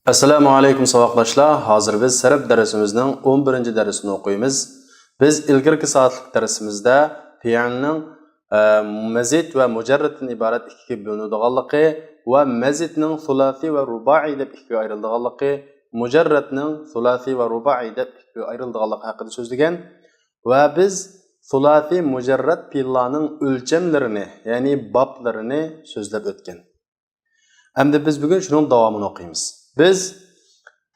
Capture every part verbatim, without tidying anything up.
ئەسسالامۇ ئەلەيكۇم ساۋاقداشلار. ھازىر بىز سەرپ دەرسىمىزنىڭ ئون بىرىنچى دەرسىنى ئوقۇيمىز. بىز ئىلگىرىكى سائەتلىك دەرسىمىزدە پېئىلنىڭ، ئە، مەزىد ۋە مۇجەررەتتىن ئىبارەت ئىككىگە بۆلۈنىدىغانلىقى ۋە مەزىدنىڭ سۇلاسىي ۋە رۇبائىي دەپ ئىككىگە ئايرىلىدىغانلىقى، مۇجەررەتنىڭ سۇلاسىي ۋە رۇبائىي دەپ ئىككىگە ئايرىلىدىغانلىقى ھەققىدە سۆزلىگەن. ۋە بىز سۇلاسىي مۇجەررەت پېئىللارنىڭ ئۆلچەملىرىنى، يەنى بابلىرىنى سۆزلەپ ئۆتكەن. ئەمدى بىز بۈگۈن شۇنىڭ داۋامىنى ئوقۇيمىز. بىز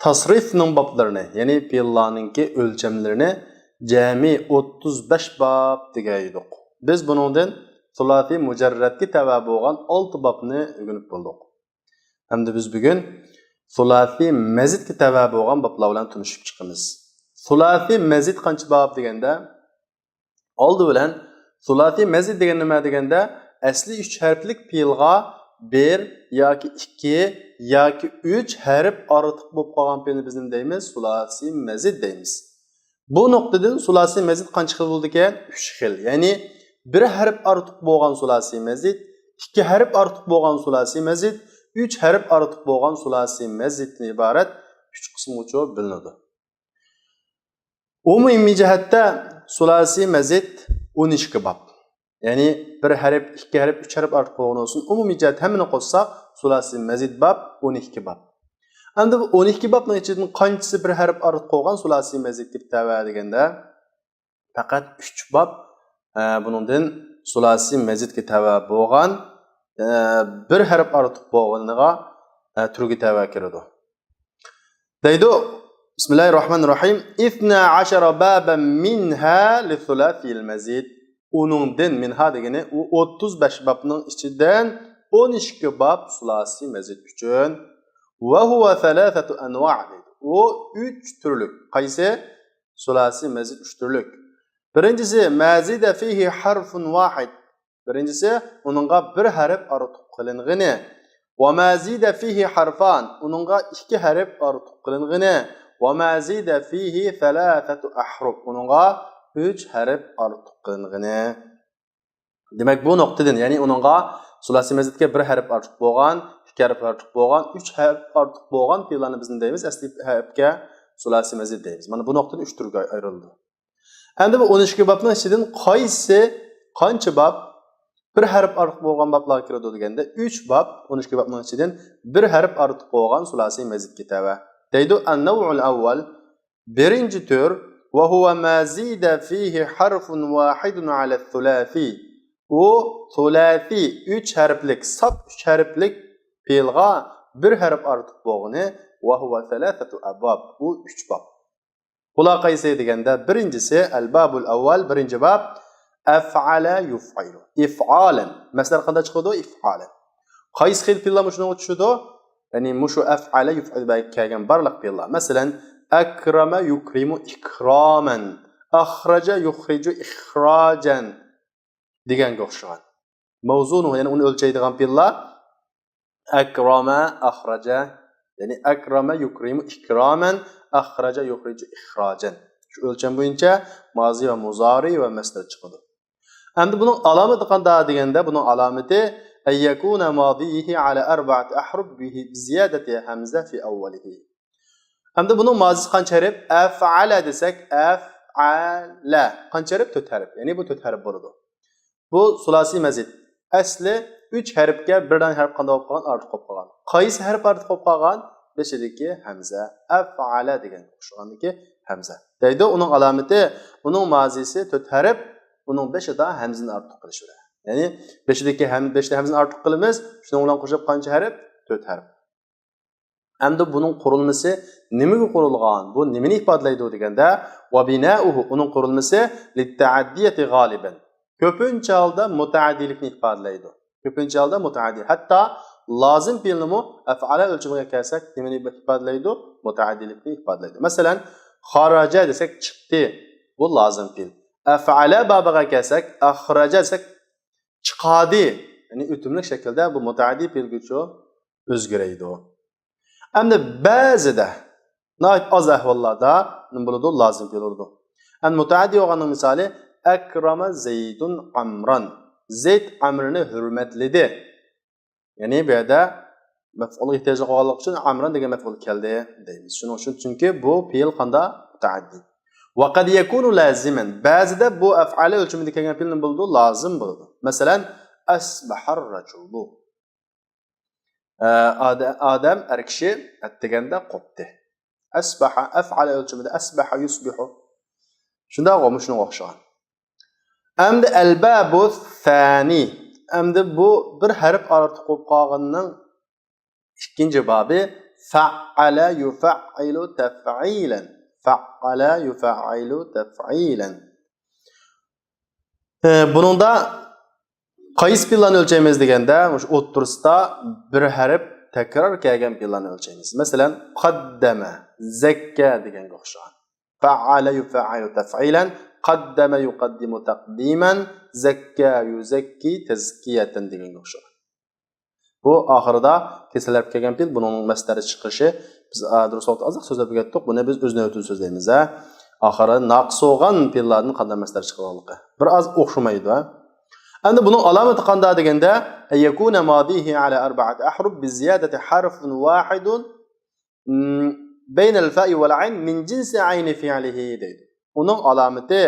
تەسرىفنىڭ بابلىرىنى، يەنى پېئىللارنىڭكى ئۆلچەملىرىنى جەمئىي ئوتتۇز بەش باب دېگەن ئىدۇق. بىز بۇنىڭدىن سۇلاسىي مۇجەررەتكە تەۋە بولغان ئالتە بابنى ئۆگىنىپ بولدۇق. ئەمدى بىز بۈگۈن سۇلاسىي مەزىدكە تەۋە بولغان بابلار بىلەن تونۇشۇپ چىقىمىز. سۇلاسىي مەزىد قانچە باب دېگەندە، ئالدى بىلەن سۇلاسىي مەزىد دېگەن نېمە دېگەندە، ئەسلى ئۈچ ھەرپلىك پېئىلغا بىر ياكى ئىككى ياكى ئۈچ ھەرپ ئارتۇق بولۇپ قالغان پېئىلنى بىز نېمە دەيمىز؟ سۇلاسىي مەزىد دەيمىز. بۇ نۇقتىدىن سۇلاسىي مەزىد قانچە خىل بولىدىكەن؟ ئۈچ خىل. يەنى بىر ھەرپ ئارتۇق بولغان سۇلاسىي مەزىد، ئىككى ھەرپ ئارتۇق بولغان سۇلاسىي مەزىد، ئۈچ ھەرپ ئارتۇق بولغان سۇلاسىي مەزىدتىن ئىبارەت ئۈچ قىسىمغىچە بۆلۈنىدۇ. ئومۇمىي جەھەتتە سۇلاسىي مەزىد ئون ئىككى باب. يەنى بىر ھەرپ، ئىككى ھەرپ، ئۈچ ھەرپ ئارتۇق بولغىنى بولسۇن، ئومۇمىي جەھەت ھەممىنى قوشساق، سۇلاسىي مەزىد باب ئون ئىككى باب. ئەمدى بۇ ئون ئىككى بابنىڭ ئىچىدىن قانچىسى بىر ھەرپ ئارتۇق بولغان سۇلاسىي مەزىدكە تەۋە دېگەندە، پەقەت ئۈچ باب، ئە، بۇنىڭدىن سۇلاسىي مەزىدكە تەۋە بولغان، ئە، بىر ھەرپ ئارتۇق بولغىنىغا، ئە، تۈرگە تەۋە كىرىدۇ. دەيدۇ، بىسمىللاھىررەھمانىررەھىم. اثنا عشر بابا منها للثلاثي المزيد. ئۇنىڭدىن، مىنھا دېگىنى، ئۇ ئوتتۇز بەش بابنىڭ ئىچىدىن ئون ئىككى باب سۇلاسىي مەزىد ئۈچۈن. وهو ثلاثة أنواع دەيدۇ. ئۇ ئۈچ تۈرلۈك. قايسى؟ سۇلاسىي مەزىد ئۈچ تۈرلۈك. بىرىنچىسى، ما زيد فيه حرف واحد. بىرىنچىسى، ئۇنىڭغا بىر ھەرپ ئارتۇق قىلىنغىنى. وما زيد فيه حرفان. ئۇنىڭغا ئىككى ھەرپ ئارتۇق قىلىنغىنى. وما زيد فيه ثلاثة أحرف. ئۇنىڭغا ئۈچ ھەرپ ئارتۇق قىلىنغىنى. دېمەك، بۇ نۇقتىدىن، يەنى ئۇنىڭغا سۇلاسىي مەزىدكە بىر ھەرپ ئارتۇق بولغان، ئىككى ھەرپ ئارتۇق بولغان، ئۈچ ھەرپ ئارتۇق بولغان پېئىللارنى بىز نېمە دەيمىز؟ ئەسلى ھەرپكە سۇلاسىي مەزىد دەيمىز. مانا بۇ نۇقتىدىن ئۈچ تۈرگە ئايرىلىدۇ. ئەمدى بۇ ئون ئىككى بابنىڭ ئىچىدىن قايسى، قانچە باب بىر ھەرپ ئارتۇق بولغان بابلارغا كىرىدۇ دېگەندە، ئۈچ باب ئون ئىككى بابنىڭ ئىچىدىن بىر ھەرپ ئارتۇق بولغان سۇلاسىي مەزىدكە تەۋە. دەيدۇ، النوع الأول، بىرىنچى تۈر، وهو ما زيد فيه حرف واحد على الثلاثي. ئۇ سۇلاسىي ئۈچ ھەرپلىك، ساپ ئۈچ ھەرپلىك پېئىلغا بىر ھەرپ ئارتۇق بولغىنى، وهو ثلاثة أبواب، ئۇ ئۈچ باب. بۇلار قايسى دېگەندە، بىرىنچىسى، الباب الأول، بىرىنچى باب، أفعل يفعل إفعالا. مەسىلەن، قانداق چىقىدۇ؟ إفعالا. قايسى خىل پېئىللار مۇشۇنىڭغا چۈشىدۇ؟ يەنى مۇشۇ أفعل يفعل بەرگە كەلگەن بارلىق پېئىللار. مەسىلەن، أكرم يكرم إكراما، أخرج يخرج إخراجا دېگەنگە ئوخشىغان. مەۋزۇنى، يەنى ئۇنى ئۆلچەيدىغان پېئىللار أكرم أخرج، يەنى أكرم يكرم إكراما، أخرج يخرج إخراجا. شۇ ئۆلچەم بويىچە مازى ۋە مۇزارى ۋە مەسدەر چىقىدۇ. ئەمدى بۇنىڭ ئالامىتى قانداق دېگەندە، بۇنىڭ ئالامىتى أن يكون ماضيه على أربعة أحرف بزيادة همزة في أوله. ئەمدى بۇنىڭ مازىسى قانچە ھەرپ؟ أفعل دېسەك، أفعل. قانچە ھەرپ؟ تۆت ھەرپ. يەنى بۇ تۆت ھەرپ بولىدۇ. بۇ سۇلاسىي مەزىد. ئەسلى ئۈچ ھەرپكە بىر دانە ھەرپ قانداق بولۇپ قالغان؟ ئارتۇق بولۇپ قالغان. قايسى ھەرپ ئارتۇق بولۇپ قالغان؟ بېشىدىكى ھەمزە. أفعل دېگەن ئوخشىغاندىكى ھەمزە. دەيدۇ، ئۇنىڭ ئالامىتى، ئۇنىڭ مازىسى تۆت ھەرپ، ئۇنىڭ بېشىدا ھەمزىنى ئارتۇق قىلىش بىلەن. يەنى بېشىدىكى ھەم-، بېشىدا ھەمزىنى ئارتۇق قىلىمىز، شۇنىڭ بىلەن قوشۇپ قانچە ھەرپ؟ تۆت ھەرپ. ئەمدى بۇنىڭ قۇرۇلمىسى نېمىگە قۇرۇلغان؟ بۇ نېمىنى ئىپادىلەيدۇ دېگەندە، وبناؤه، ئۇنىڭ قۇرۇلمىسى للتعدية غالبا. كۆپىنچە ھالدا مۇتەئەددىيلىكنى ئىپادىلەيدۇ. كۆپىنچە ھالدا مۇتەئەددىي. ھەتتا لازىم پېئىلنىمۇ، ئەفئەلە ئۆلچىمىگە كەلسەك، نېمىنى ئىپادىلەيدۇ؟ مۇتەئەددىيلىكنى ئىپادىلەيدۇ. مەسىلەن، خەرەجە دېسەك، چىقتى. بۇ لازىم پېئىل. ئەفئەلە بابىغا كەلسەك، ئەخرەجە دېسەك، چىقاردى. يەنى ئۆتۈملۈك شەكىلدە بۇ مۇتەئەددىي پېئىلگىچۇ ئۆزگىرەيدۇ. ئەمدى بەزىدە، ناھايىتى ئاز ئەھۋاللاردا نېمە بولىدۇ؟ لازىم پېئىل بولىدۇ. ئەمدى مۇتەئەددىي بولغاننىڭ مىسالى، ئەكرەمە زەيدۇن ئەمران. زەيد ئەمرىنى ھۆرمەتلىدى. يەنى بۇ يەردە مەپئۇلغا ئېھتىياجلىق بولغانلىقى ئۈچۈن ئامران دېگەن مەپئۇل كەلدى دەيمىز. شۇنىڭ ئۈچۈن، چۈنكى بۇ پېئىل قاندا؟ مۇتەئەددى. ۋەقەد يەكۇنۇ لازىمەن. بەزىدە بۇ ئەفئالە ئۆلچىمىدە كەلگەن پېئىل نېمە بولىدۇ؟ لازىم بولىدۇ. مەسىلەن، ئەسبەھەر رەجۇلۇ. ئە، ئادە-، ئادەم، ئەر كىشى ئەتىگەندە قوپتى. ئەسبەھە، ئەفئالە ئۆلچىمىدە ئەسبەھە يۇسبىھۇ. شۇنداقغۇ، مۇشۇنىڭغا ئوخشىغان. ئەمدى ئەلبابۇ سانى. ئەمدى بۇ بىر ھەرپ ئارتۇق بولۇپ قالغىنىنىڭ ئىككىنچى بابى، فەئەلە يۇفەئىلۇ تەفئىلەن. فەئەلە يۇفەئىلۇ تەفئىلەن. ئە، بۇنىڭدا قايسى پېئىللارنى ئۆلچەيمىز دېگەندە، مۇشۇ ئوتتۇرىسىدا بىر ھەرپ تەكرار كەلگەن پېئىللارنى ئۆلچەيمىز. مەسىلەن، قەددەمە، زەككە دېگەنگە ئوخشىغان. فەئەلە يۇفەئىلۇ تەفئىلەن، قەددەمە يۇقەددىمۇ تەقدىمەن، زەككە يۇزەككى تەزكىيەتەن دېگەنگە ئوخشىغان. بۇ ئاخىرىدا كېسەل ھەرپ كەلگەن پېئىل، بۇنىڭ مەسدەر چىقىرىشى، بىز، ئا، دۇرۇس ۋاقىتتا ئازراق سۆزلەپ كەتتۇق. بۇنى بىز ئۆز نۆۋىتىدە سۆزلەيمىز، ھە. ئاخىرى ناقىس بولغان پېئىللاردىن قانداق مەسدەر چىقىدىغانلىقى. بىر ئاز ئوخشىمايدۇ، ھە. ئەمدى بۇنىڭ ئالامىتى قانداق دېگەندە، أن يكون ماضيه على أربعة أحرف بزيادة حرف واحد، م، بين الفاء والعين من جنس عين فعله دەيدۇ. ئۇنىڭ ئالامىتى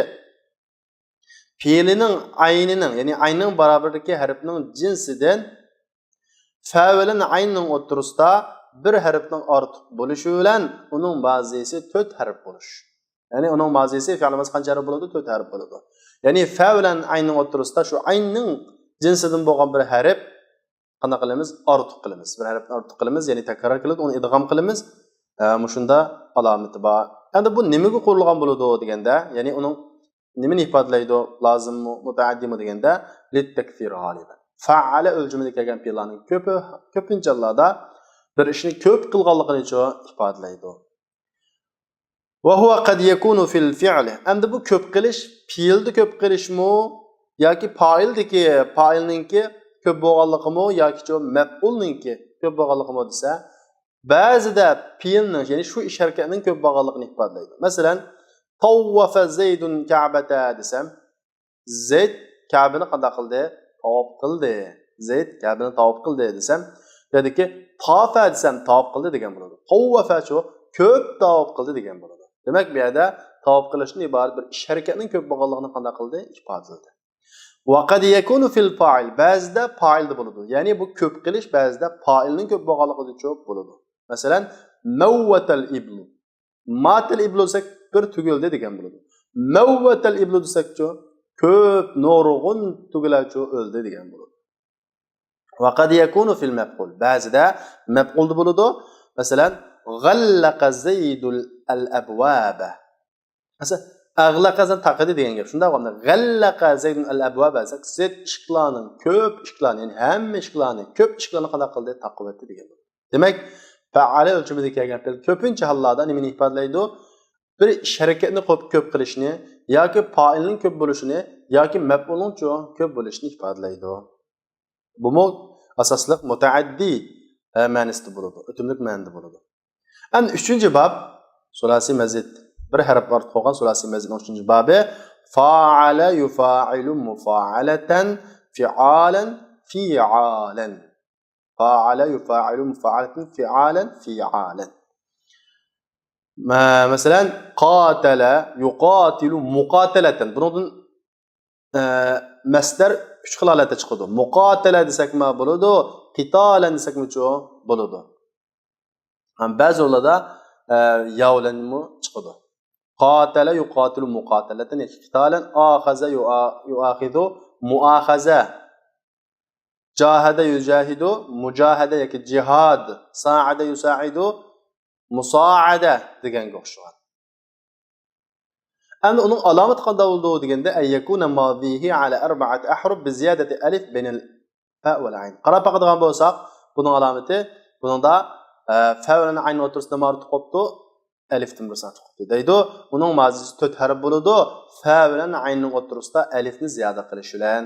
پېئىلىنىڭ ئەينىنىڭ، يەنى ئەيننىڭ باراۋىرىدىكى ھەرپنىڭ جىنسىدىن فە بىلەن ئەيننىڭ ئوتتۇرىسىدا بىر ھەرپنىڭ ئارتۇق بولۇشى بىلەن ئۇنىڭ مازىسى تۆت ھەرپ بولۇش. يەنى ئۇنىڭ مازىسى فېئىل ماضى قانچە ھەرپ بولىدۇ؟ تۆت ھەرپ بولىدۇ. يەنى فە بىلەن ئەيننىڭ ئوتتۇرىسىدا شۇ ئەيننىڭ جىنسىدىن بولغان بىر ھەرپ قانداق قىلىمىز؟ ئارتۇق قىلىمىز. بىر ھەرپنى ئارتۇق قىلىمىز، يەنى تەكرار قىلىدۇ، ئۇنى ئىدغام قىلىمىز. ئە، مۇشۇندا ئالامىتى بار. ئەمدى بۇ نېمىگە قۇرۇلغان بولىدۇ دېگەندە، يەنى ئۇنىڭ نېمىنى ئىپادىلەيدۇ؟ لازىممۇ، مۇتەئەددىمۇ دېگەندە، لىتتەكسىر غالىبەن. فەئەلە ئۆلچىمىدە كەلگەن پېئىللارنىڭ كۆپى، كۆپىنچە ھاللاردا بىر ئىشنى كۆپ قىلغانلىقىنى ئىپادىلەيدۇ. وهو قد يكون في الفعل. ئەمدى بۇ كۆپ قىلىش پېئىلدە كۆپ قىلىشمۇ ياكى پائىلدىكى، پائىلنىڭكى كۆپ بولغانلىقىمۇ ياكى مەپئۇلنىڭكى كۆپ بولغانلىقىمۇ دېسە، بەزىدە پېئىلنىڭ، يەنى شۇ ئىش ھەرىكەتنىڭ كۆپ بولغانلىقىنى ئىپادىلەيدۇ. مەسىلەن، تاۋۋافە زەيدۇن كەبەتە دېسەم، زەيد كەبىنى قانداق قىلدى؟ تاۋاپ قىلدى. زەيد كەبىنى تاۋاپ قىلدى دېسەم، بۇ يەردىكى تافە دېسەم، تاۋاپ قىلدى دېگەن بولىدۇ. تاۋۋافەچۇ، كۆپ تاۋاپ قىلدى دېگەن بولىدۇ. دېمەك، بۇ يەردە تاۋاپ قىلىشتىن ئىبارەت بىر ئىش ھەرىكەتنىڭ كۆپ بولغانلىقىنى قانداق قىلدى؟ ئىپادىلىدى. ۋەقەد يەكۇنۇ فىل پائىل. بەزىدە پائىلدا بولىدۇ. يەنى بۇ كۆپ قىلىش بەزىدە پائىلنىڭ كۆپ بولغانلىقىدىچۇ بولىدۇ. مەسىلەن، مەۋۋەتەل ئىبلۇ. ماتەل ئىبلۇ دېسەك، بىر تۈگۈلدى دېگەن بولىدۇ. مەۋۋەتەل ئىبلۇ دېسەكچۇ، كۆپ، نۇرغۇن تۈگىلەرچۇ ئۆلدى دېگەن بولىدۇ. ۋەقەد يەكۇنۇ فىل مەپئۇل. بەزىدە مەپئۇلدا بولىدۇ. مەسىلەن، غەللەقە زەيدۇل ئەبۋابە. مەسىلەن، ئەغلەقە زەيدۇن تاقىدى دېگەن گەپ. شۇنداق بولغاندا، غەللەقە زەيدۇن ئەل ئەبۋابە دېسەك، زەيد ئىشىكلارنىڭ، كۆپ ئىشىكلارنى، يەنى ھەممە ئىشىكلارنى، كۆپ ئىشىكلارنى قانداق قىلدى؟ تاقىۋەتتى دېگەن بولىدۇ. دېمەك، پەئەلە ئۆلچىمىدە كەلگەن پېئىل كۆپىنچە ھاللاردا نېمىنى ئىپادىلەيدۇ؟ بىر ئىش ھەرىكەتنى كۆپ، كۆپ قىلىشنى ياكى پائىلنىڭ كۆپ بولۇشىنى ياكى مەپئۇلنىڭچۇ كۆپ بولۇشىنى ئىپادىلەيدۇ. بۇمۇ ئاساسلىق مۇتەئەددى، ئە، مەنىسىدە بولىدۇ، ئۆتۈملۈك مەنىدە بولىدۇ. ئەمدى ئۈچىنچى باب، سۇلاسىي مەزىد. بىر ھەرپ ئارتۇق بولغان سۇلاسىي مەزىدنىڭ ئۈچىنچى بابى، فائەلە يۇفائىلۇ مۇفائەلەتەن فىئالەن فىئالەن. فائەلە يۇفائىلۇ مۇفائەلەتەن فىئالەن فىئالەن. مە-، مەسىلەن، قاتەلە يۇقاتىلۇ مۇقاتەلەتەن. بۇنىڭدىن، ئە، مەسدەر ئۈچ خىل ھالەتتە چىقىدۇ. مۇقاتەلە دېسەكمۇ بولىدۇ، قىتالەن دېسەكمۇچۇ بولىدۇ. ھەم بەزى ئورۇنلاردا، ئە، ياۋ بىلەنمۇ چىقىدۇ. قاتەلە يۇقاتىلۇ مۇقاتەلەتەن ياكى قىتالەن، ئاخەزە يۇئا-، يۇئاخىزۇ مۇئاخەزە. جاھەدە يۇجاھىدۇ مۇجاھەدە ياكى جىھاد. سائەدە يۇسائىدۇ مۇسائەدە دېگەنگە ئوخشىغان. ئەمدى ئۇنىڭ ئالامىتى قانداق بولىدۇ دېگەندە، أن يكون ماضيه على أربعة أحرف بزيادة ألف بين الفاء والعين. قاراپ باقىدىغان بولساق، بۇنىڭ ئالامىتى، بۇنىڭدا، ئە، فە بىلەن ئەيننىڭ ئوتتۇرىسىدا نېمە ئارتۇق بوپتۇ؟ ئەلىفتىن بىرسى ئارتۇق بوپتۇ دەيدۇ. ئۇنىڭ مازىسى تۆت ھەرپ بولىدۇ. فە بىلەن ئەيننىڭ ئوتتۇرىسىدا ئەلىفنى زىيادە قىلىش بىلەن.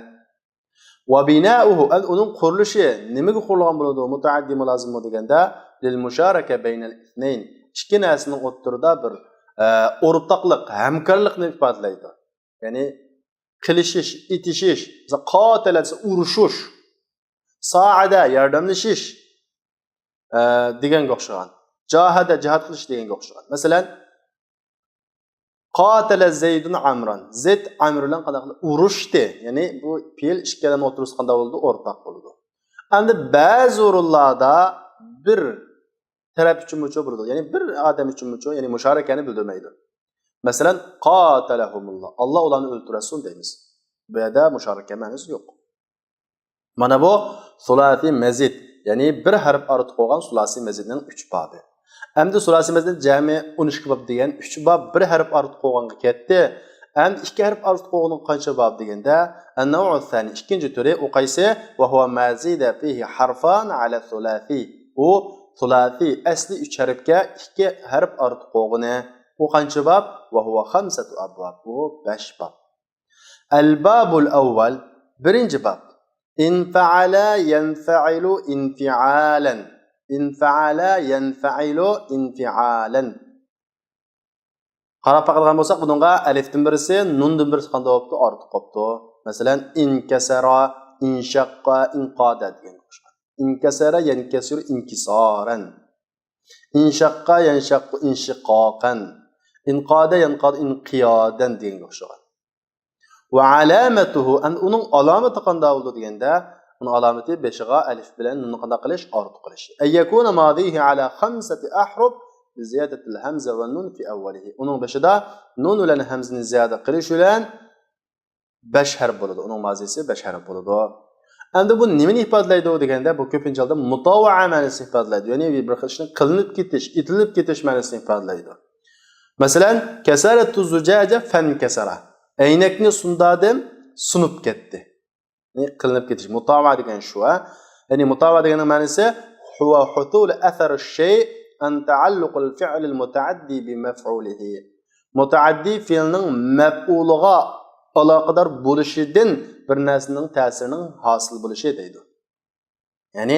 وبناؤه، ئەمدى ئۇنىڭ قۇرۇلۇشى نېمىگە قۇرۇلغان بولىدۇ؟ مۇتەئەددىمۇ لازىممۇ دېگەندە، للمشاركة بين الاثنين، ئىككى نەرسىنىڭ ئوتتۇرىدا بىر، ئە، ئورتاقلىق، ھەمكارلىقنى ئىپادىلەيدۇ. يەنى قىلىشىش، ئېتىشىش، مىسال، قاتەلە دېسە ئۇرۇشۇش، ساعەدە ياردەملىشىش، ئە، دېگەنگە ئوخشىغان. جاھەدە، جىھاد قىلىش دېگەنگە ئوخشىغان. مەسىلەن، قاتەلە زەيدۇن ئەمران. زەيد ئەمر بىلەن قانداق قىلدى؟ ئۇرۇشتى. يەنى بۇ پېئىل ئىككىلەننىڭ ئوتتۇرىسىدا قانداق بولىدۇ؟ ئورتاق بولىدۇ. ئەمدى بەزى ئورۇنلاردا بىر تەرەپ ئۈچۈنمۇچۇ بولىدۇ. يەنى بىر ئادەم ئۈچۈنمۇچۇ، يەنى مۇشارىكەنى بىلدۈرمەيدۇ. مەسىلەن، قاتەلەھۇمۇللا. ئاللا ئۇلارنى ئۆلتۈرسۇن دەيمىز. بۇ يەردە مۇشارىكە مەنىسى يوق. مانا بۇ سۇلاسىي مەزىد، يەنى بىر ھەرپ ئارتۇق بولغان سۇلاسىي مەزىدنىڭ ئۈچ بابى. ئەمدى سۇلاسىي مەزىد جەمئىي ئون ئىككى باب دېگەن ئۈچ باب بىر ھەرپ ئارتۇق بولغانغا كەتتى. ئەمدى ئىككى ھەرپ ئارتۇق بولغىنىغا قانچە باب دېگەندە، ئەننەۋئۇ سانى، ئىككىنچى تۈرى، ئۇ قايسى؟ ۋەھۇۋە مەزىدە فىھى ھەرفان ئەلە سۇلاسىي. ئۇ سۇلاسىي، ئەسلى ئۈچ ھەرپكە ئىككى ھەرپ ئارتۇق بولغىنى. ئۇ قانچە باب؟ ۋەھۇۋە خەمسەتۇ ئەبۋاب. ئۇ بەش باب. ئەلبابۇل ئەۋۋەل، بىرىنچى باب. ئىنفەئەلە يەنفەئىلۇ ئىنفىئالەن. ئىنفەئەلە يەنفەئىلۇ ئىنفىئالەن. قاراپ باقىدىغان بولساق، بۇنىڭغا ئەلىفتىن بىرسى، نۇندىن بىرسى قانداق بوپتۇ؟ ئارتۇق بوپتۇ. مەسىلەن، ئىنكەسەرا، ئىنشەققا، ئىنقادە دېگەنگە ئوخشىغان. ئىنكەسەرە يەنكەسىرۇ ئىنكىسارەن. ئىنشەققا يەنشەققۇ ئىنشىقاقەن. ئىنقادە يەنقادۇ ئىنقىيادەن دېگەنگە ئوخشىغان. ۋە ئەلامەتۇھۇ، ئەمدى ئۇنىڭ ئالامىتى قانداق بولىدۇ دېگەندە، ئۇنىڭ ئالامىتى بېشىغا ئەلىف بىلەن نۇننى قانداق قىلىش؟ ئارتۇق قىلىش. ئەن يەكۇنە مازىيھى ئەلا خەمسەتى ئەھرۇف بىزىيادەتىل ھەمزە ۋە نۇن فى ئەۋۋەلىھى. ئۇنىڭ بېشىدا نۇن بىلەن ھەمزىنى زىيادە قىلىش بىلەن بەش ھەرپ بولىدۇ. ئۇنىڭ مازىسى بەش ھەرپ بولىدۇ. ئەمدى بۇ نېمىنى ئىپادىلەيدۇ دېگەندە، بۇ كۆپىنچە ھالدا مۇتاۋەئە مەنىسىنى ئىپادىلەيدۇ. يەنى بىر خىل ئىشنىڭ قىلىنىپ كېتىش، ئېتىلىپ كېتىش مەنىسىنى ئىپادىلەيدۇ. مەسىلەن، كەسەرەتۇ زۇجاجە فەنكەسەرە. ئەينەكنى سۇندادىم، سۇنۇپ كەتتى. يەنى قىلىنىپ كېتىش. مۇتاۋەئە دېگەن شۇ، ھە. يەنى مۇتاۋەئە دېگەننىڭ مەنىسى ھۇۋە ھۇسۇلۇ ئەسەرى شەي ئەن تەئەللۇقىل فىئلىل مۇتەئەددى بىمەفئۇلىھى. مۇتەئەددى فېئىلنىڭ مەپئۇلىغا ئالاقىدار بولۇشىدىن بىر نەرسىنىڭ تەسىرىنىڭ ھاسىل بولۇشى دەيدۇ. يەنى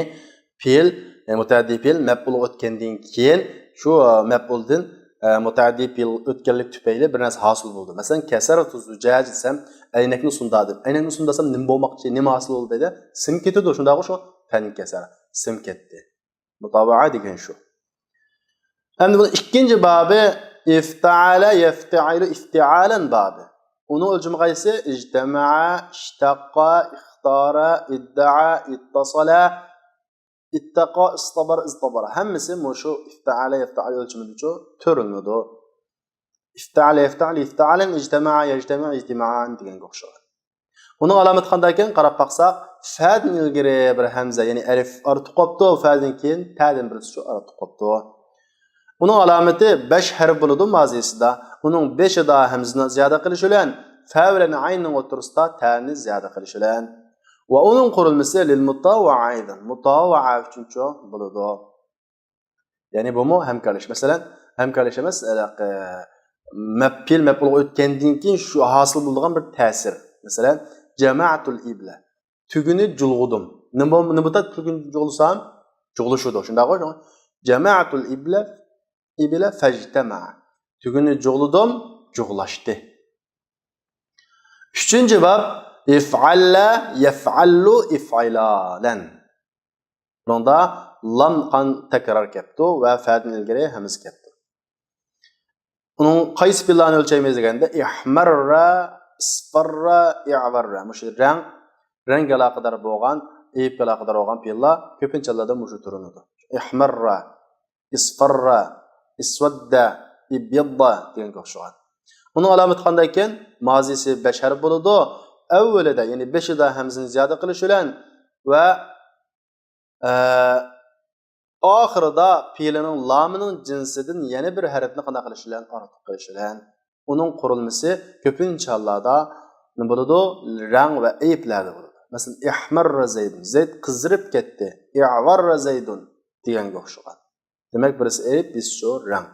پېئىل، ئە، مۇتەئەددىي پېئىل مەپئۇلغا ئۆتكەندىن كېيىن شۇ، ئە، مەپئۇلدىن، ئە، مۇتەئەددىي پېئىل ئۆتكەنلىك تۈپەيلى بىر نەرسە ھاسىل بولدى. مەسىلەن، كەسەرەتۇ زۇجاج دېسەم، ئەينەكنى سۇندادىم. ئەينەكنى سۇنداسام نېمە بولماقچى، نېمە ھاسىل بولدى دەيدۇ؟ سىم كېتىدۇ، شۇنداققۇ؟ شۇ پەنكەسەرە، سىم كەتتى. مۇتاۋەئە دېگەن شۇ. ئەمدى بۇنىڭ ئىككىنچى بابى ئىفتەئەلە يەفتەئىلۇ ئىفتىئالەن بابى. ئۇنىڭ ئۆلچىمى قايسى؟ ئىجتەمەئە، ئىشتەققا، ئىختارە، ئىددەئە، ئىتتەسەلە، ئىتتەقا، ئىستەبەرە، ئىزتەبەرە. ھەممىسى مۇشۇ ئىفتەئەلە يەفتەئىلۇ ئۆلچىمىدىچۇ تۆرىلىنىدۇ. ئىفتەئەلە يەفتەئىلۇ ئىفتىئالەن، ئىجتەمەئە يەجتەمىئۇ ئىجتىمائەن دېگەنگە ئوخشىغان. ئۇنىڭ ئالامىتى قانداق ئىكەن؟ قاراپ باقساق، فەدىن ئىلگىرى بىر ھەمزە، يەنى ئەلىف ئارتۇق قوپتۇ، فەدىن كېيىن تەدىن بىرسىچۇ ئارتۇق قوپتۇ. ئۇنىڭ ئالامىتى بەش ھەرپ بولىدۇ مازىسىدا. ئۇنىڭ بېشىدا ھەمزىنى زىيادە قىلىش بىلەن، فە بىلەن ئەيننىڭ ئوتتۇرىسىدا تەنى زىيادە قىلىش بىلەن. ۋە ئۇنىڭ قۇرۇلمىسى لىل مۇتاۋەئە ئەيدەن، مۇتاۋەئە ئۈچۈنچۇ بولىدۇ. يەنى بۇمۇ ھەمكارلىشىش. مەسىلەن، ھەمكارلىشىش ئەمەس، ئە، مەپ-، پېئىل مەپئۇلغا ئۆتكەندىن كېيىن شۇ ھاسىل بولىدىغان بىر تەسىر. مەسىلەن، جەمەئەتۇل ئىبلە. تۈگىنى جۇلغىدىم. نېمە بول-، نېمە بولىدۇ تۈگىنى جۇلغىسام؟ جۇغلىشىدۇ. شۇنداققۇ؟ جەمەئەتۇل ئىبلە، ئىبلە فەجتەمەئە. تۈگىنى جۇغلىدىم، جۇغلاشتى. ئۈچىنچى باب، ئىفئەللە يەفئەللۇ ئىفئىلالەن. بۇنىڭدا لام قان تەكرار كەپتۇ ۋە فەدىن ئىلگىرى ھەمزە كەپتۇ. ئۇنىڭ قايسى پېئىللارنى ئۆلچەيمىز دېگەندە، ئىھمەررە، ئىسپەررە، ئىئۋەررە. مۇشۇ رەڭ، رەڭگە ئالاقىدار بولغان، ئېيىپكە ئالاقىدار بولغان پېئىللار كۆپىنچە ھاللاردا مۇشۇ تۇرۇلىدۇ. ئىھمەررە، ئىسفەررە، ئىسۋەددە، ئىبيەددە دېگەنگە ئوخشىغان. ئۇنىڭ ئالامىتى قانداق ئىكەن؟ مازىسى بەش ھەرپ بولىدۇ. ئەۋۋىلىدە، يەنى بېشىدا ھەمزىنى زىيادە قىلىش بىلەن ۋە، ئە، ئاخىرىدا پېئىلىنىڭ لامىنىڭ جىنسىدىن يەنە بىر ھەرپنى قانداق قىلىش بىلەن؟ ئارتۇق قىلىش بىلەن. ئۇنىڭ قۇرۇلمىسى كۆپىنچە ھاللاردا نېمە بولىدۇ؟ رەڭ ۋە ئېيىپلەردە بولىدۇ. مەسىلەن، ئىھمەررە زەيدۇن، زەيد قىزىرىپ كەتتى. ئىئۋەررە زەيدۇن دېگەنگە ئوخشىغان. دېمەك، بىرسى ئېيىپ، بىرسى شۇ رەڭ.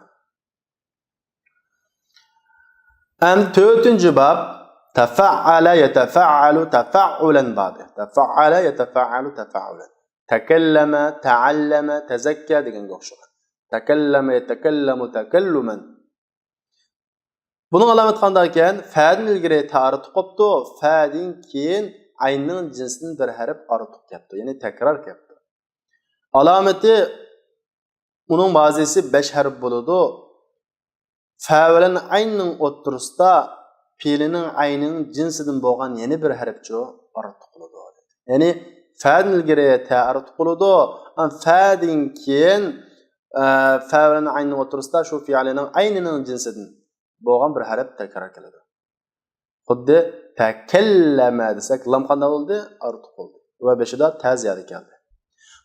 ئەمدى تۆتىنچى باب، تەفەئەلە يەتەفەئەلۇ تەفەئۇلەن بابى. تەفەئەلە يەتەفەئەلۇ تەفەئۇلەن. تەكەللەمە، تەئەللەمە، تەزەككە دېگەنگە ئوخشىغان. تەكەللەمە يەتەكەللەمۇ تەكەللۇمەن. بۇنىڭ ئالامىتى قانداق ئىكەن؟ فەدىن ئىلگىرى تە ئارتۇق قوپتۇ، فەدىن كېيىن ئەيننىڭ جىنسىدىن بىر ھەرپ ئارتۇق كەپتۇ، يەنى تەكرار كەپتۇ. ئالامىتى ئۇنىڭ مازىسى بەش ھەرپ بولىدۇ. فە بىلەن ئەيننىڭ ئوتتۇرىسىدا پېئىلنىڭ ئەينىنىڭ جىنسىدىن بولغان يەنە بىر ھەرپچۇ ئارتۇق بولىدۇ. يەنى فەدىن ئىلگىرى تە ئارتۇق بولىدۇ. ئەم فەدىن كېيىن، ئە، فە بىلەن ئەيننىڭ ئوتتۇرىسىدا شۇ پېئىلنىڭ ئەينىنىڭ جىنسىدىن بولغان بىر ھەرپ تەكرار كېلىدۇ. خۇددى تەكەللەمە دېسەك، لام قانداق بولدى؟ ئارتۇق بولدى. ۋە بېشىدا تە زىيادە كەلدى.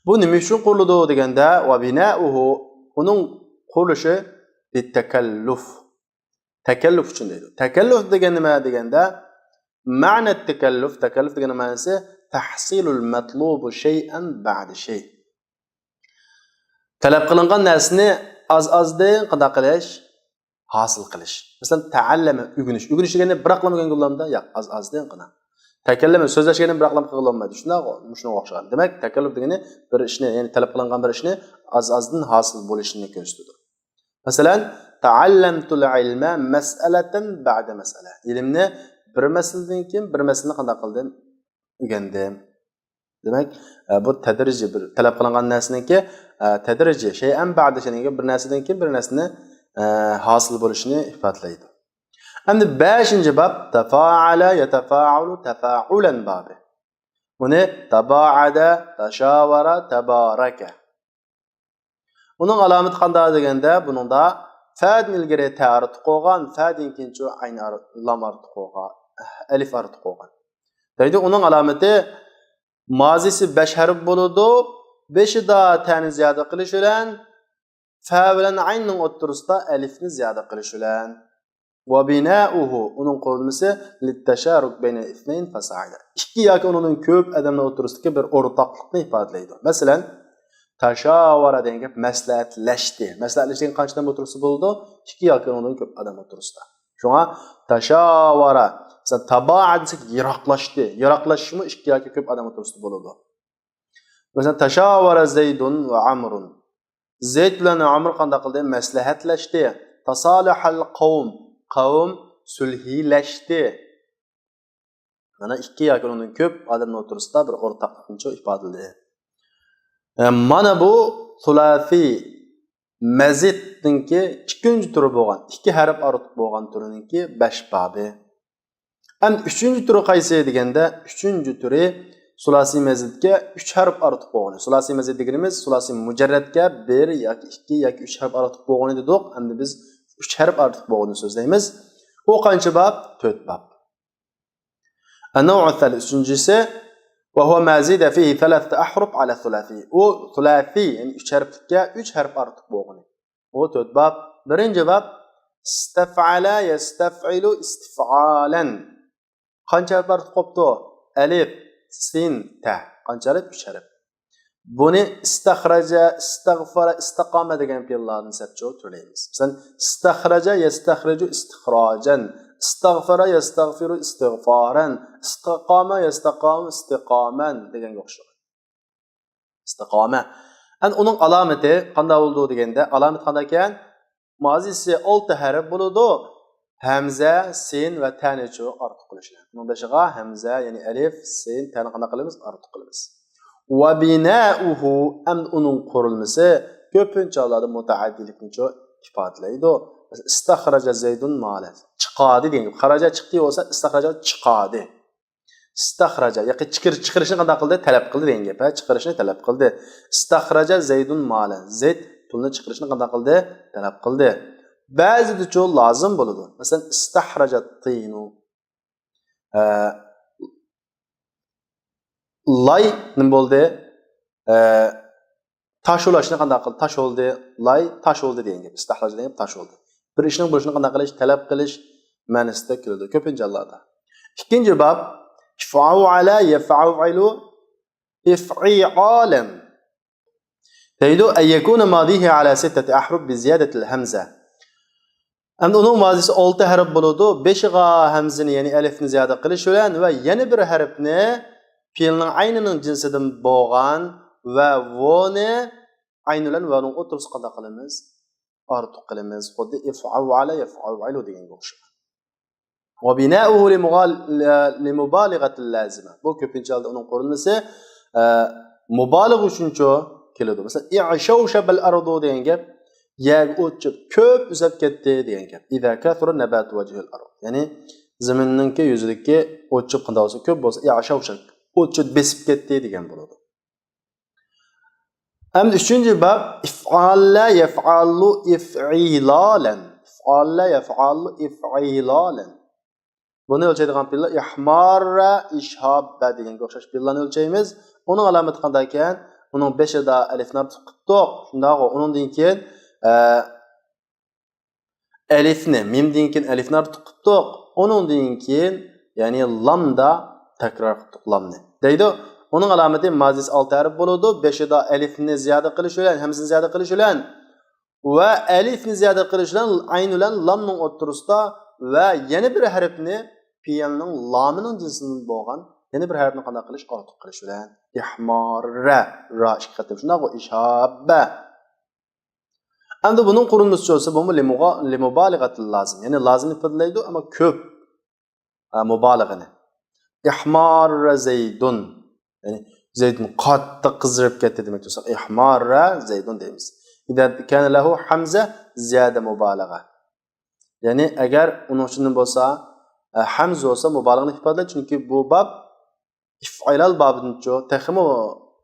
بۇ نېمە ئۈچۈن قۇرۇلىدۇ دېگەندە، ۋە بىنەئۇھۇ، ئۇنىڭ قۇرۇلۇشى بىتەكەللۇف. تەكەللۇف ئۈچۈن دەيدۇ. تەكەللۇف دېگەن نېمە دېگەندە، مەنە تەكەللۇف، تەكەللۇف دېگەننىڭ مەنىسى تەھسىلۇل مەتلۇبۇ شەيئەن بەئدە شەي. تەلەپ قىلىنغان نەرسىنى ئاز-ئازدىن قانداق قىلىش؟ ھاسىل قىلىش. مەسىلەن، تەئەللەمە، ئۆگىنىش. ئۆگىنىش دېگەننى بىراقلا ئۆگەنگىلى بولامدا؟ ياق، ئاز-ئازدىن قانا. تەكەللەمە، سۆزلەش دېگەننى بىراقلا قىلغىلى بولمايدۇ. شۇنداق، شۇنىڭغا ئوخشىغان. دېمەك، تەكەللۇف دېگىنى بىر ئىشنى، يەنى تەلەپ قىلىنغان بىر ئىشنى ئاز-ئازدىن ھاسىل بولۇشىنى كۆرسىتىدۇ. مەسىلەن، تەئەللەمتۇل ئىلمە مەسئەلەتەن بەئدە مەسئەلە. ئىلىمنى بىر مەسىلىدىن كېيىن بىر مەسىلىنى قانداق قىلدىم؟ ئۆگەندىم. دېمەك، ئە، بۇ تەدرىجىي بىر تەلەپ قىلىنغان نەرسىنىڭكى، ئە، تەدرىجىي، شەيئەن بەئدە شەيئىنكى بىر نەرسىدىن كېيىن بىر نەرسىنى، ئە، ھاسىل بولۇشىنى ئىپادىلەيدۇ. ئەمدى بەشىنچى باب، تەفائەلە يەتەفائەلۇ تەفائۇلەن بابى. بۇنى تابائەدە، تەشاۋەرە، تەبارەكە. ئۇنىڭ ئالامىتى قانداق دېگەندە، بۇنىڭدا فەدىن ئىلگىرى تە ئارتۇق بولغان، فەدىن كېيىنچۇ ئەين ئار-، لام ئارتۇق بولغان، ئەلىف ئارتۇق بولغان. دەيدۇ، ئۇنىڭ ئالامىتى مازىسى بەش ھەرپ بولىدۇ، بېشىدا تەنى زىيادە قىلىش بىلەن، فە بىلەن ئەيننىڭ ئوتتۇرىسىدا ئەلىفنى زىيادە قىلىش بىلەن. ۋە بىنەئۇھۇ، ئۇنىڭ قۇرۇلمىسى لىتتەشارۇك بەينەل ئىسنەين فەسائىدە. ئىككى ياكى ئۇنىڭدىن كۆپ ئادەمنىڭ ئوتتۇرىسىدىكى بىر ئورتاقلىقنى ئىپادىلەيدۇ. مەسىلەن، تەشاۋەرە دېگەن گەپ مەسلىھەتلەشتى. مەسلىھەتلەشتى دېگەن قانچە ئادەم ئوتتۇرىسىدا بولىدۇ؟ ئىككى ياكى ئۇنىڭدىن كۆپ ئادەم ئوتتۇرىسىدا. شۇڭا تەشاۋەرە، مەسىلەن، تابائە دېسەك يىراقلاشتى. يىراقلىشىشمۇ ئىككى ياكى كۆپ ئادەم ئوتتۇرىسىدا بولىدۇ. مەسىلەن، تەشاۋەرە زەيدۇن ۋە ئەمرۇن. زەيد بىلەن ئەمر قانداق قىلدى؟ مەسلىھەتلەشتى. تەسالەھەل قەۋم. قەۋم سۈلھىلەشتى. مانا ئىككى ياكى ئۇنىڭدىن كۆپ ئادەمنىڭ ئوتتۇرىسىدا بىر ئورتاقلىقنى ئىپادىلىدى. ئە، مانا بۇ سۇلاسىي مەزىدنىڭكى ئىككىنچى تۈرى بولغان، ئىككى ھەرپ ئارتۇق بولغان تۈرىنىڭكى بەش بابى. ئەمدى ئۈچىنچى تۈرى قايسى دېگەندە، ئۈچىنچى تۈرى سۇلاسىي مەزىدكە ئۈچ ھەرپ ئارتۇق بولغىنى. سۇلاسىي مەزىد دېگىنىمىز سۇلاسىي مۇجەررەتكە بىر ياكى ئىككى ياكى ئۈچ ھەرپ ئارتۇق بولغىنى دېدۇق. ئەمدى بىز ئۈچ ھەرپ ئارتۇق بولغىنىنى سۆزلەيمىز. ئۇ قانچە باب؟ تۆت باب. ئەننەۋئۇ سالىس، ئۈچىنچىسى، ۋە ھۇۋە ما زىدە فىھى سالاستە ئەھرۇپ ئەلە سۇلاسىي. ئۇ سۇلاسىي، يەنى ئۈچ ھەرپلىككە ئۈچ ھەرپ ئارتۇق بولغىنى. ئۇ تۆت باب. بىرىنچى باب، ئىستەفئەلە يەستەفئىلۇ ئىستىفئالەن. قانچە ھەرپ ئارتۇق بوپتۇ؟ ئەلىپ، سىن، تە. قانچە ھەرپ؟ ئۈچ ھەرپ. بۇنى ئىستەخرەجە، ئىستەغفەرە، ئىستەقامە دېگەن پېئىللاردىن سەپچۇ تۈرلەيمىز. مەسىلەن، ئىستەخرەجە يەستەخرىجۇ ئىستىخراجەن، ئىستەغفەرە يەستەغفىرۇ ئىستىغفارەن، ئىستەقامە يەستەقامۇ ئىستىقامەن دېگەنگە ئوخشايدۇ. ئىستىقامە. ئەن ئۇنىڭ ئالامىتى قانداق بولىدۇ دېگەندە، ئالامىتى قانداق ئىكەن؟ مازىسى ئالتە ھەرپ بولىدۇ. ھەمزە، سىن ۋە تەنىچۇ ئارتۇق قىلىشنى. بۇنىڭ بېشىغا ھەمزە، يەنى ئەلىف، سىن، تەنى قانداق قىلىمىز؟ ئارتۇق قىلىمىز. ۋە بىنەئۇھۇ، ئەمدى ئۇنىڭ قۇرۇلمىسى كۆپىنچە ھاللاردا مۇتەئەددىلىكنىچۇ ئىپادىلەيدۇ. ئىستەخرەجە زەيدۇن مالەن. چىقاردى دېگەن گەپ. خەرەجە چىقتى بولسا، ئىستەخرەجە چىقاردى. ئىستەخرەجە، ياكى چىقىر-، چىقىرىشنى قانداق قىلدى؟ تەلەپ قىلدى دېگەن گەپ، ھە؟ چىقىرىشنى تەلەپ قىلدى. ئىستەخرەجە زەيدۇن مالەن. زەيد پۇلنى چىقىرىشنى قانداق قىلدى؟ تەلەپ قىلدى. بەزىدىچۇ لازىم بولىدۇ. مەسىلەن، ئىستەخرەجە تىنۇ. ئە، لاي نېمە بولدى؟ ئە، تاش ئۇلاشنى قانداق قىلدى؟ تاش بولدى. لاي تاش بولدى دېگەن گەپ. ئىستەخرەجە دېگەن گەپ تاش بولدى. بىر ئىشنىڭ بولۇشىنى قانداق قىلىش؟ تەلەپ قىلىش مەنىسىدە كېلىدۇ كۆپىنچە ھاللاردا. ئىككىنچى باب، ئىفئەلە يەفئەلۇ ئىفئالەن. دەيدۇ، ئەن يەكۇنە مازىھى ئەلە سىتتەتى ئەھرۇپ بىزىيادەتىل ھەمزە. ئەمدى ئۇنىڭ مازىسى ئالتە ھەرپ بولىدۇ. بېشىغا ھەمزىنى، يەنى ئەلىفنى زىيادە قىلىش بىلەن ۋە يەنە بىر ھەرپنى پېئىلنىڭ ئەينىنىڭ جىنسىدىن بولغان ۋە ۋونى ئەين بىلەن ۋانىڭ ئوتتۇرىسىغا قانداق قىلىمىز؟ ئارتۇق قىلىمىز. خۇددى ئىفئەلە يەفئەلۇ دېگەنگە ئوخشاش. ۋە بىنەئۇھۇ لىمۇغال-، لىمۇبالىغەتىل لازىمە. بۇ كۆپىنچە ھالدا ئۇنىڭ قۇرۇلمىسى، ئە، مۇبالىغە ئۈچۈنچۇ، كېلىدۇ. مەسىلەن، «ئىشەۋشەبەل ئەرضۇ» دېگەن گەپ يەرگە ئوت چۆپ كۆپ ئۈزۈپ كەتتى دېگەن گەپ. «ئىزا كەسۇرە نەباتۇ ۋەجھىل ئەرض». يەنى زېمىننىڭكى يۈزىدىكى ئوت چۆپ قانداق بولسا كۆپ بولسا، «ئىشەۋشەب» ئوت چۆپ بېسىپ كەتتى دېگەن بولىدۇ. ئەمدى ئۈچىنچى باب، «ئىفئالە يەفئالۇ ئىفئىلالەن». «ئىفئالە يەفئالۇ ئىفئىلالەن». بۇنى ئۆلچەيدىغان پېئىللار ئىھماررە، ئىشھاببە دېگەنگە ئوخشاش پېئىللارنى ئۆلچەيمىز. ئۇنىڭ ئالامىتى قانداق ئىكەن؟ ئۇنىڭ بېشىدا ئەلىفنى ئارتۇق قىپتۇق. شۇنداقغۇ؟ ئۇنىڭدىن كېيىن، ئە، ئەلىفنى، مىمدىن كېيىن ئەلىفنى ئارتۇق قىپتۇق. ئۇنىڭدىن كېيىن، يەنى لامدا تەكرار قىپتۇق، لامنى. دەيدۇ. ئۇنىڭ ئالامىتى مازىسى ئالتە ھەرپ بولىدۇ. بېشىدا ئەلىفنى زىيادە قىلىش بىلەن، ھەمزىنى زىيادە قىلىش بىلەن ۋە ئەلىفنى زىيادە قىلىش بىلەن، ئەين بىلەن لامنىڭ ئوتتۇرىسىدا ۋە يەنە بىر ھەرپنى پېئىلنىڭ لامىنىڭ جىنسىدىن بولغان يەنە بىر ھەرپنى قانداق قىلىش؟ ئارتۇق قىلىش بىلەن. ئىھماررە، را ئىككى قېتىم. شۇنداقغۇ؟ ئىشاببە. ئەمدى بۇنىڭ قۇرۇلمىسىچە بولسا، بۇمۇ لىمۇغا-، لىمۇبالىغەتىل لازىم. يەنى لازىمنى ئىپادىلەيدۇ، ئەمما كۆپ، ئە، مۇبالىغىنى. ئىھماررە زەيدۇن. يەنى زەيدۇن قاتتىق قىزىرىپ كەتتى دېمەكچى بولساق، ئىھماررە زەيدۇن دەيمىز. ئىزا كانە لەھۇ ھەمزە زىيادە مۇبالىغە. يەنى ئەگەر ئۇنىڭ ئىچىدىن بولسا، ئە، ھەمزە بولسا مۇبالىغىنى ئىپادىلەيدۇ، چۈنكى بۇ باب ئىفئىلال بابىدىنچۇ تېخىمۇ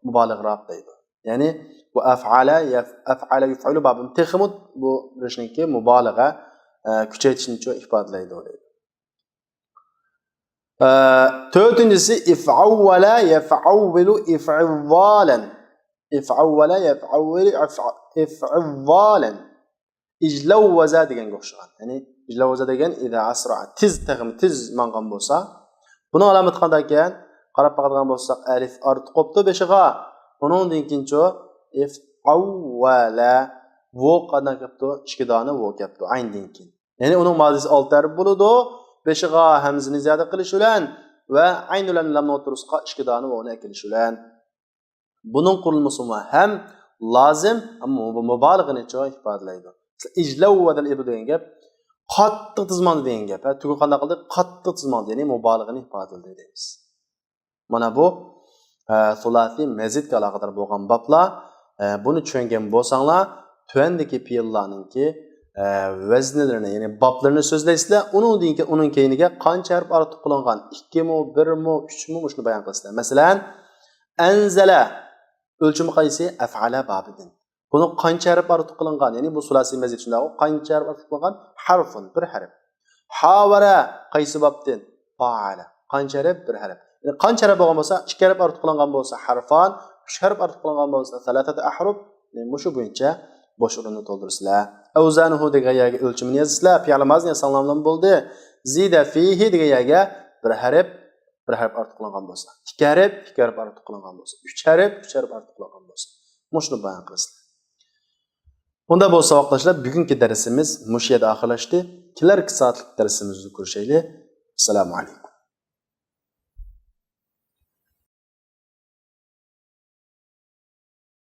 مۇبالىغىراق دەيدۇ. يەنى بۇ ئەفئالە، يەف-، ئەفئالە يۇفئىلۇ بابىدىن تېخىمۇ بۇ بېرىشنىڭكى مۇبالىغە، ئە، كۈچەيتىشنىچۇ ئىپادىلەيدۇ دەيدۇ. ئە، تۆتىنچىسى ئىفئەۋۋەلە يەفئەۋۋىلۇ ئىفئىۋۋالەن. ئىفئەۋۋەلە يەفئەۋۋىلۇ ئىفئ-، ئىفئىۋۋالەن. ئىجلەۋۋەزە دېگەنگە ئوخشىغان. يەنى ئىجلەۋۋەزە دېگەن ئىزا ئەسرا، تېز، تېخىمۇ تېز ماڭغان بولسا. بۇنىڭ ئالامىتى قانداق ئىكەن؟ قاراپ باقىدىغان بولساق، ئەلىف ئارتۇق قوپتۇ بېشىغا. ئۇنىڭدىن كېيىنچۇ؟ ئىفئەۋۋەلە. ۋو قانداق كەپتۇ؟ ئىككى دانە ۋو كەپتۇ ئەيندىن كېيىن. يەنى ئۇنىڭ مازىسى ئالتە ھەرپ بولىدۇ. بېشىغا ھەمزىنى زىيادە قىلىش بىلەن ۋە ئەين بىلەن لامنىڭ ئوتتۇرىسىغا ئىككى دانە ۋوۋنى ئەكېلىش بىلەن. بۇنىڭ قۇرۇلمىسىمۇ ھەم لازىم، ئەمما بۇ مۇبالىغىنىچۇ ئىپادىلەيدۇ. مەسىلەن، ئىجلەۋۋەدەل ئىبلۇ دېگەن گەپ قاتتىق تېز ماڭدى دېگەن گەپ. ھە، تۈگۈن قانداق قىلدى؟ قاتتىق تېز ماڭدى، يەنى مۇبالىغىنى ئىپادىلىدى دەيمىز. مانا بۇ، ئە، سۇلاسىي مەزىدكە ئالاقىدار بولغان بابلار. ئە، بۇنى چۈشەنگەن بولساڭلار، تۆۋەندىكى پېئىللارنىڭكى، ئە، ۋەزنلىرىنى، يەنى بابلىرىنى سۆزلەيسىلەر. ئۇنىڭدىن كېيىن، ئۇنىڭ كەينىگە قانچە ھەرپ ئارتۇق قىلىنغان؟ ئىككىمۇ، بىرمۇ، ئۈچمۇ؟ مۇشۇنى بايان قىلىسىلەر. مەسىلەن، ئەنزەلە ئۆلچىمى قايسى؟ ئەفئەلە بابىدىن. بۇنىڭ قانچە ھەرپ ئارتۇق قىلىنغان؟ يەنى بۇ سۇلاسىي مەزىد شۇنداقغۇ؟ قانچە ھەرپ ئارتۇق قىلىنغان؟ ھەرفۇن، بىر ھەرپ. ھاۋەرە قايسى بابتىن؟ پائەلە. قانچە ھەرپ؟ بىر ھەرپ. يەنى قانچە ھەرپ بولغان بولسا، ئىككى ھەرپ ئارتۇق قىلىنغان بولسا، ھەرفان، ئۈچ ھەرپ ئارتۇق قىلىنغان بولسا، سەلاسەتە ئەھرۇپ، يەنى مۇشۇ بويىچە بوش ئورۇننى تولدۇرىسىلەر. ئەۋزانۇھۇ دېگەن يەرگە ئۆلچىمىنى يازىسىلەر، پېئىل مازىنى يازساڭلارمۇ بولدى. زىدە فىھى دېگەن يەرگە بىر ھەرپ، بىر ھەرپ ئارتۇق قىلىنغان بولسا، ئىككى ھەرپ، ئىككى ھەرپ ئارتۇق قىلىنغان بولسا، ئۈچ ھەرپ، ئۈچ ھەرپ ئارتۇق قىلىنغان بولسا، مۇشۇنى بايان قىلىسىلەر. بۇنداق بولسا، ساۋاقداشلار، بۈگۈنكى دەرسىمىز مۇشۇ يەردە ئاخىرلاشتى. كېلەركى سائەتلىك دەرسىمىزدە كۆرۈشەيلى. ئەسسالامۇ ئەلەيكۇم.